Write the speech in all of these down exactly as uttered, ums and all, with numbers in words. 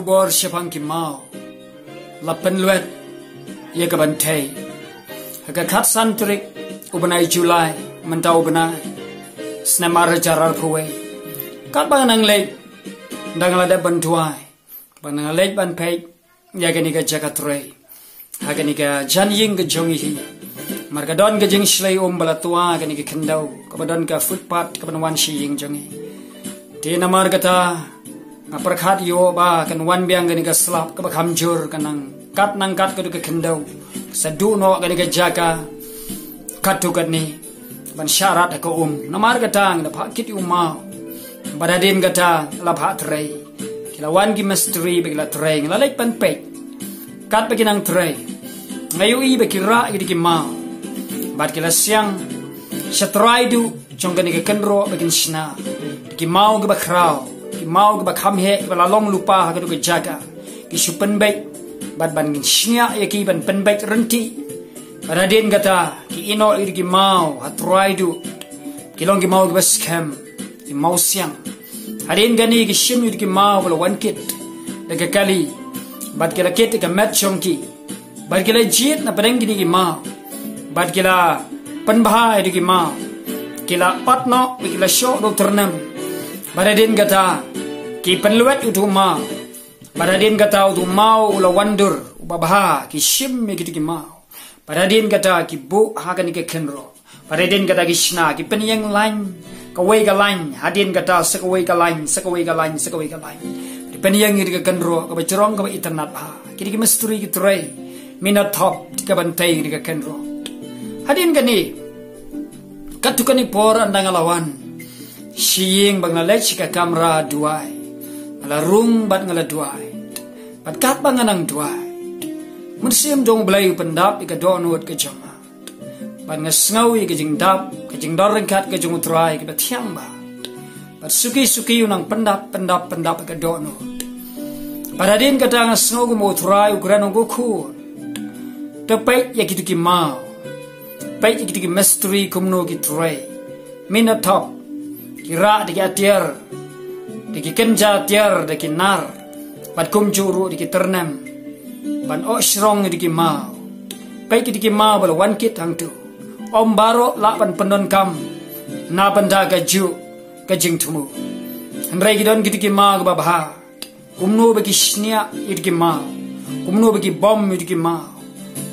Bor shaphang ki maw la pynlwet ïa ka ban thei. Ha ka khatsan tarik u bnai July mynta u bnai snem ar hajar arphew wei. Katba nga nang leit, dang la dep ban duwai, ba nang leit ban peit ïa kane ka jaka trei ha kane ka jan ïing ka jong i hi. Mar ka don ka jingshlei um ba la twa kane ka khyndew kaba don ka footpath kaban wan sha ïing jong i. Te namar kata nga pyrkhat ïoh ba kan wan biang kane ka slap kaba kham jur, kan nang kat nang kat ka dei ka khyndew, sa duh noh kane ka jaka katto katne ban shah rat ha ka um. Namar kata nga da phah kit ïa u maw, bad hadien kata la phah trei. Ki la wan ki mistri ba ki la trei, nga la leit ban peit katba ki nang trei. Nga ïohi ba ki rah ïa ki maw bad ki la siang sha trai duh jong kane ka kynroh ba kin shna. Ki maw kiba khraw, ki maw kiba kham heh, kiba la long lypa ha ka dei ka jaka, ki shu pynbeit bad ban kin shniah ïa ki, ban pynbeit rynti. Bad hadien kata ki ïehnoh ïa ki maw ha trai duh, ki long ki maw kiba skhem, ki maw siang. Hadien kane ki shim ïa ki maw ba la wan kit da ka kali, bad ki la kit ïa ka met jong ki, bad ki la jied na pdeng kine ki maw, bad ki la pynbha ïa ki maw. Ki la ot noh bad ki la shoh da u tyrnem. Bad hadien kata ki pynlwet ïa u maw. Bad hadien kata u maw u la wan dur, u babha, ki shim ïa ki maw. Bad hadien kata ki buh ha kane ka kynroh. Bad hadien kata ki shna, ki pynïeng lain kawei ka lain, hadien kata sa kawei ka lain, sa kawei ka lain, sa kawei ka lain. Ki pynïeng ïa ka kynroh kaba jrong kaba itynnad bha. Ki dei ki mistri ki trei mynta thop ka ban tei ïa ka kynroh. Hadien kane, katto katne por ynda nga la wan sha ïing ba nga la leit sha ka kamra duwai, nga la rung bad nga la duwai. Bad katba nga nang duwai, Mynsiem jong U Blei u pyndap ïa ka dohnud ka jong nga. Bad nga sngew ïa ka jingdap, ka jingdon ryngkat ka jong U Trai kaba thiang bha. Bad suki suki u nang pyndap, pyndap, pyndap ïa ka dohnud. Bad hadien kata nga sngew kum U Trai u kren, ong ko khun, to peit ïa kito ki maw, peit ïa kito ki mistri kumno ki trei. Mynta thop, ki rah da ki atiar, da ki kynja tiar, da ki nar, bad kumjuh ruh da ki tyrnem, ban oh shrong ïa ki maw. Peit ïa ki maw ba la wan kit hangto. Ym baroh lah ban pyndonkam na bynta kajuh ka jingthmu. Hynrei ki don kito ki maw kiba bha. Kumno ba ki shniah ïa ki maw, kumno ba ki bom ïa ki maw,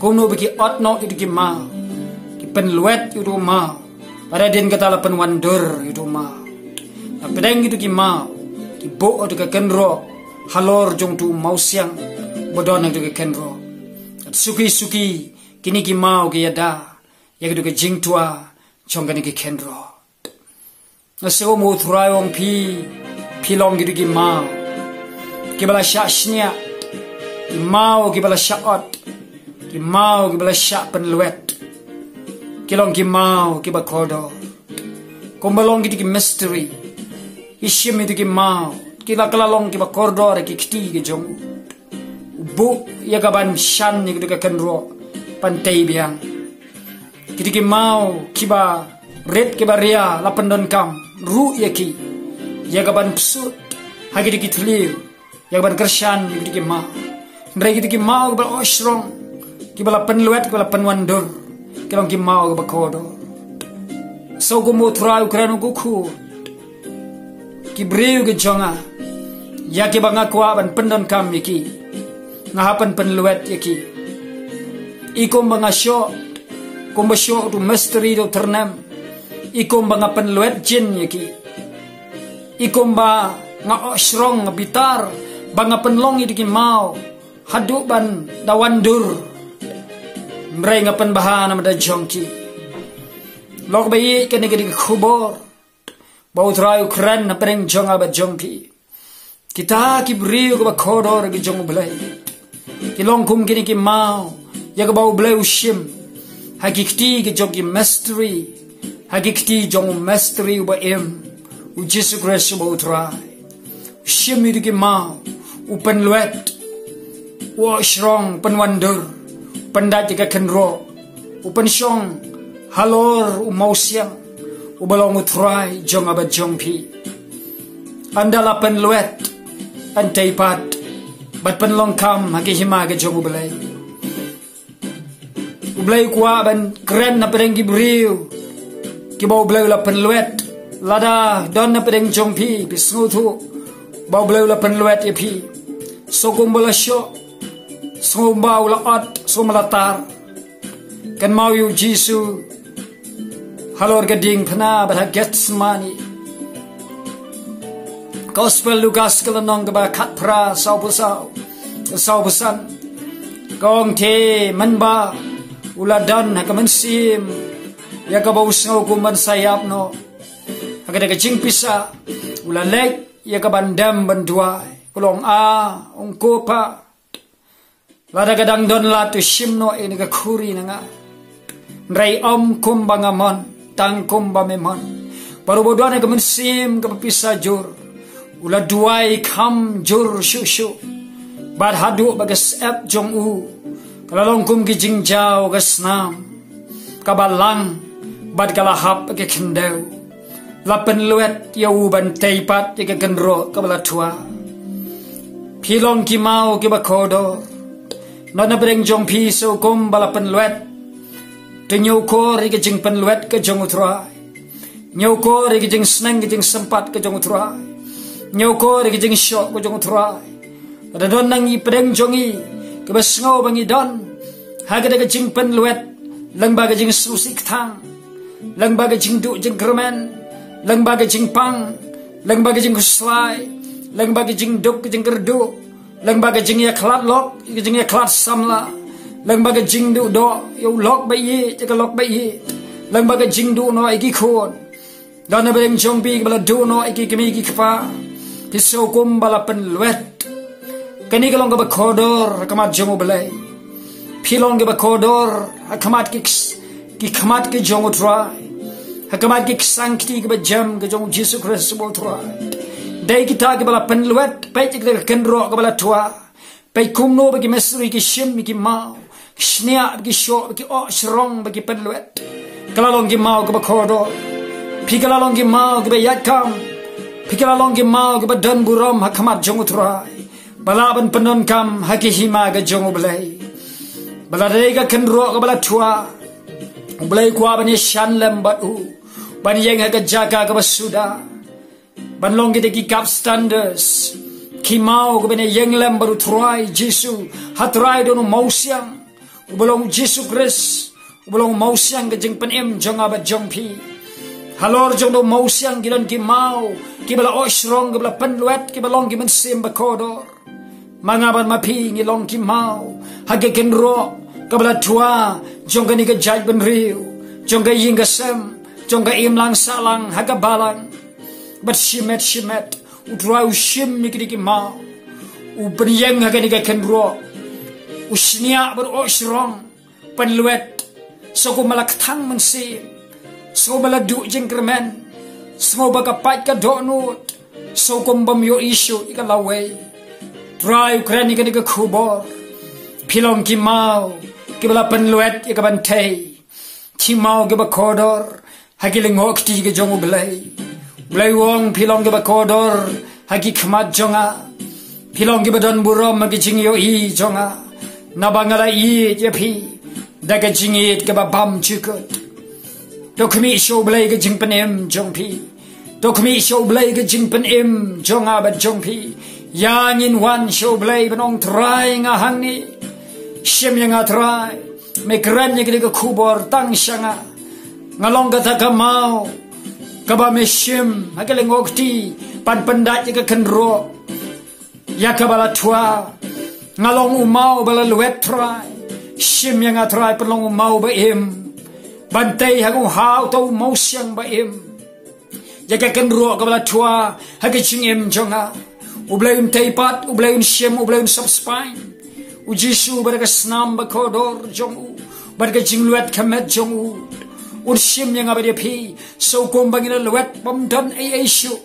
kumno ba ki ot noh ïa ki maw. Ki pynlwet ïa u maw, bad hadien kata la pynwandur ïa u maw. Na pdeng ïa ki maw ki buh ïa ka kynroh halor jong u maw siang ba don ïa ka kynroh. Bad suki suki kine ki maw ki ïada ïa ka jingtwa jong kane ka kynroh. Nga sngew kum U Trai u ong, phi, phi long kito ki maw kiba la shah shniah, ki maw kiba la shah ot, ki maw kiba la shah pynlwet. Ki long ki maw kiba kordor. Kumba long kito ki mistri, ki shim ïa kito ki maw, ki la kylla long kiba kordor ha ki kti ki jong u. U buh ïa ka ban shan ïa kito ki kynroh ban tei biang. Kito ki maw kiba rit kiba ria la pyndonkam ruh ïa ki ïa ka ban psut ha kito ki thliew, ïa ka ban kyrshan ïa kito ki maw. Hynrei kito ki maw kiba la oh shrong, kiba la pynlwet, kiba la pynwandur, ki long ki maw kiba kordor. Sngew kum U Trai u kren, ong ko khun, ki briew ki jong nga, ïa kiba nga kwah ban pyndonkam ïa ki, nga hap ban pynlwet ïa ki. I kumba nga shoh, kumba shoh u mistri da u tyrnem, i kumba nga pynlwet jin ïa ki, i kumba nga oh shrong, nga bitar ba nga pynlong ïa ki maw haduh ban da wandur. Hynrei nga pynbha namar da jong ki. Lok ba ïeit, kane ka dei ka khubor ba U Trai u kren na pdeng jong nga bad jong phi. Kita ki briew kiba kordor ki jong U Blei, ki long kum kine ki maw ïa kiba U Blei u shim ha ki kti ki jong ki mistri, ha ki kti jong u mistri uba im, U Jisu Khrist uba U Trai. U shim ïa ki maw, u pynlwet, u oh shrong, pynwandur, pyndait ïa ka kynroh, u pynshong halor u mawsiang uba long U Trai jong nga bad jong phi. Ynda la pynlwet, yn tei pat bad pynlong kam ha ki hima ki jong U Blei. U Blei u kwah ban kren na pdeng ki briew kiba U Blei u la pynlwet. Lada don na pdeng jong phi, phi sngewthuh ba U Blei u la pynlwet ïa phi. Sngewbha la shoh, sngewbha la ot, sngewbha la tar. Kynmaw ïa U Jisu halor ka diengphna bad ha Gethsemane. Gospel Lukas ka lynnong kaba khatphra, saw phew saw, saw phew san. Ka ong te mynba u la don ha ka mynsiem ïa kaba u sngew kum ban sa ïap noh, ha kata ka jingpisa u la leit ïa ka ban dem ban duwai. Ka long, A, ong ko Pa, lada ka dang don lad, to shim noh ïa kane ka khuri na nga. Hynrei ym kumba nga mon, tang kumba me mon. Baroh uba don ha ka mynsiem kaba pisa jur u la duwai kham jur shuh shuh. Bad haduh ba ka syep jong u ka la long kum ki jingjaw ka snam kaba lang bad ka la hap ha ka khyndew. La pynlwet ïa u ban tei pat ïa ka kynroh kaba la thwa. Phi long ki maw kiba kordor. Nod na pdeng jong phi sngewbha la pynlwet. To ñiewkor ïa ka jingpynlwet ka jong U Trai. Ñiewkor ïa ka jingsneng ka jingsympat ka jong U Trai. Ñiewkor ïa ka jingshoh ka jong U Trai. Lada don na ngi pdeng jong ngi kiba sngew ba ngi don ha kata ka jingpynlwet, lyngba ka jingsngewsih kthang, lyngba ka jingduh jingkyrmen, lyngba ka jingpang, lyngba ka jingkhuslai, lyngba ka jingduk ka jingkyrduh, lyngba ka jingïakhlad lok, ka jingïakhlad samla, lyngba ka jingduh doh ïa u lok ba ïeit, ïa ka lok ba ïeit, lyngba ka jingduh noh ïa ki khun. Don na pdeng jong phi kiba la duh noh ïa ki kmie ki kpa. Phi sngewbha la pynlwet. Kane ka long kaba kordor ha khmat jong U Blei. Phi long kiba kordor ha khmat ki ks-, ki khmat ki jong U Trai, ha khmat ki ksang kti kiba jem ki jong U Jisu Khrist U Trai. Dei kita kiba la pynlwet, peit ïa ka kynroh kaba la thwa. Peit kumno ba ki mystery ki shim ïa ki maw, ki shñiah, ki shoh, ki oh shrong, ba ki pynlwet. Ka la long ki maw kiba kordor. Phi ka la long ki maw kiba ïaid kam. Phi ka la long ki maw kiba don burom ha khmat jong U Trai, ba lah ban pyndonkam ha ki hima ka jong U Blei. Ba la dei ka kynroh kaba la thwa, U Blei u kwah ban ïashan lem bad u, ban ïeng ha ka jaka kaba suda, ban long kita ki cup standers, ki maw kiba ïeng lem bad U Trai Jisu. Ha Trai don u mawsiang uba long U Jisu Khrist, uba long u mawsiang ka jingpynim jong nga bad jong phi. Halor jong uta u mawsiang ki don ki maw kiba la oh shrong, kiba la pynlwet, kiba long ki mynsiem ba kordor. Ma nga bad ma phi ngi long ki maw ha ka kynroh kaba la thwa jong kane ka jaitbynriew, jong ka ïing ka sem, jong ka imlang sahlang ha ka balang. Bad shimet shimet U Trai u shim ïa kine ki maw, u pynïeng ha kane ka kynroh, u shñiah bad u oh shrong, pynlwet. Sngewbha la kthang mynsiem, sngewbha la duh jingkyrmen, sngewbha ka pait ka dohnud, sngewbha bym ïohi shuh ïa ka lawei. Trai u kren ïa kane ka khubor. Phi long ki maw kiba la pynlwet ïa ka ban tei, ki maw kiba kordor ha ki lyngngoh kti ki jong U Blei. U Blei u ong phi long kiba kordor ha ki khmat jong nga. Phi long kiba don burom ha ki jingïohi jong nga, naba nga la ïeit ïa phi da ka jingïeit kaba bymjukut. To khmih sha U Blei ka jingpynim jong phi. To khmih sha U Blei ka jingpynim jong nga bad jong phi. Ïa ngin wan sha U Blei ban ong, Trai, nga hangne. Shim ïa nga Trai. Me kren ïa kane ka khubor tang sha nga. Nga long kata ka maw kaba me shim ha ka lyngngoh kti ban pyndait ïa ka kynroh ïa kaba la thwa. Nga long u maw ba la lwet Trai. Shim ïa nga Trai ban long u maw ba im, ban tei ha ka, ha uta u mawsiang ba im, ïa ka kynroh kaba la thwa ha ka jingim jong nga. U Blei un tei pat, U Blei un shim, U Blei un sop spine. U Jisu bad ka snam ba kordor jong u, bad ka jinglwet ka met jong u, un shim ïa nga bad ïa phi. Sngewbha ba ngin ïa lwet bym don ei ei shuh.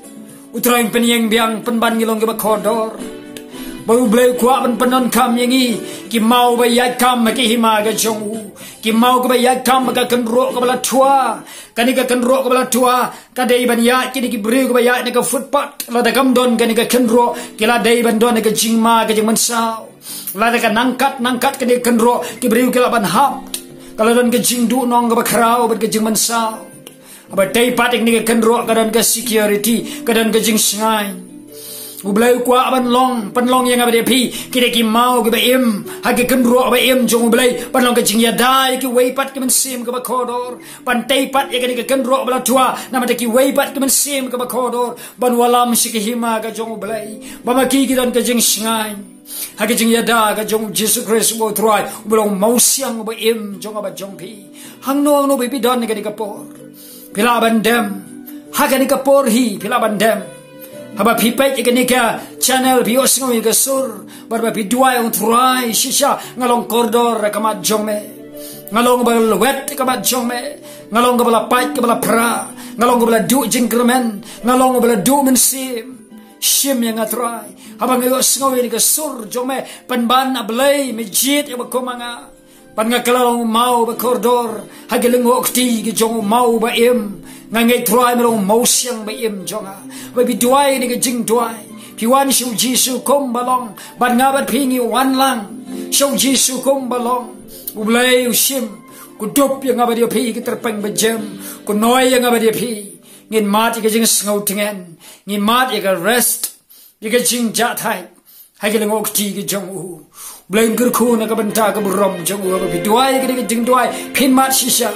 U Trai un pynïeng biang, pynban ngi long kiba kordor. Ba U Blei u kwah ban pyndonkam ïa ngi, ki maw ba ïaid kam ha ki hima ka jong u, ki maw kaba ïaid kam ha ka kynroh kaba la thwa. Kane ka kynroh kaba la thwa ka dei ban ïaid, kine ki briew kiba ïaid na ka footpath, lada kam don kane ka kynroh, ki la dei ban don ka jingma ka jingmynsaw. Lada ka nangkat nangkat kane ka kynroh, ki briew ki lah ban hap. Ka la don ka jingduhnong kaba khraw bad ka jingmynsaw. Haba tei pat ïa kane ka kynroh ka don ka security, ka don ka jingshngaiñ. U Blei u kwah ban long, pynlong ïa nga bad ïa phi, ki dei ki maw kiba im ha ka kynroh ba im jong U Blei, ban long ka jingïada ïa kiwei pat ki mynsiem kiba kordor. Ban tei pat ïa kane ka kynroh ba la thwa namar kiwei pat ki mynsiem kiba kordor, ban wallam sha ki hima ka jong U Blei, ba ma ki ki don ka jingshngaiñ ha ka jingïada ka jong U Jisu Khrist uba U Trai, uba long mawsiang ba im jong nga bad jong phi. Hangno hangno ba phi don ha kane ka por, phi lah ban dem. Ha kane ka por hi phi lah ban dem. Haba phi peit ïa kane ka channel, phi ïohsngew ïa ka sur, bad ba phi duwai, ong Trai, shisha nga long kordor ha khmat jong me. Nga long ba lwet ha khmat jong me. Nga long kaba la pait kaba la phra. Nga long kaba la duh jingkyrmen. Nga long kaba la duh mynsiem. Shim ïa nga Trai. Haba nga ïohsngew ïa kane ka sur jong me, pynban A Blei me jied ïa ba kum ma nga. Bad nga kylla long u maw ba kordor ha ki lyngngoh kti ki jong u maw ba im. Nga ngeit Trai me long mawsiang ba im jong nga. Ba phi duwai ïa kane ka jingduwai, phi wan sha U Jisu kum ba long, bad nga bad phi ngi wan lang sha U Jisu kum ba long. U Blei u shim, u kdup ïa nga bad ïa phi ha ki tyrpeng ba jem, u noi ïa nga bad ïa phi. Ngin mad ïa ka jingsngew tngen, ngin mad ïa ka rest, ïa ka jingjahthait ha ki lyngngoh kti ki jong u. U Blei un kyrkhu na ka bynta ka burom jong u. Haba phi duwai ïa kane ka jingduwai, phin mad shisha.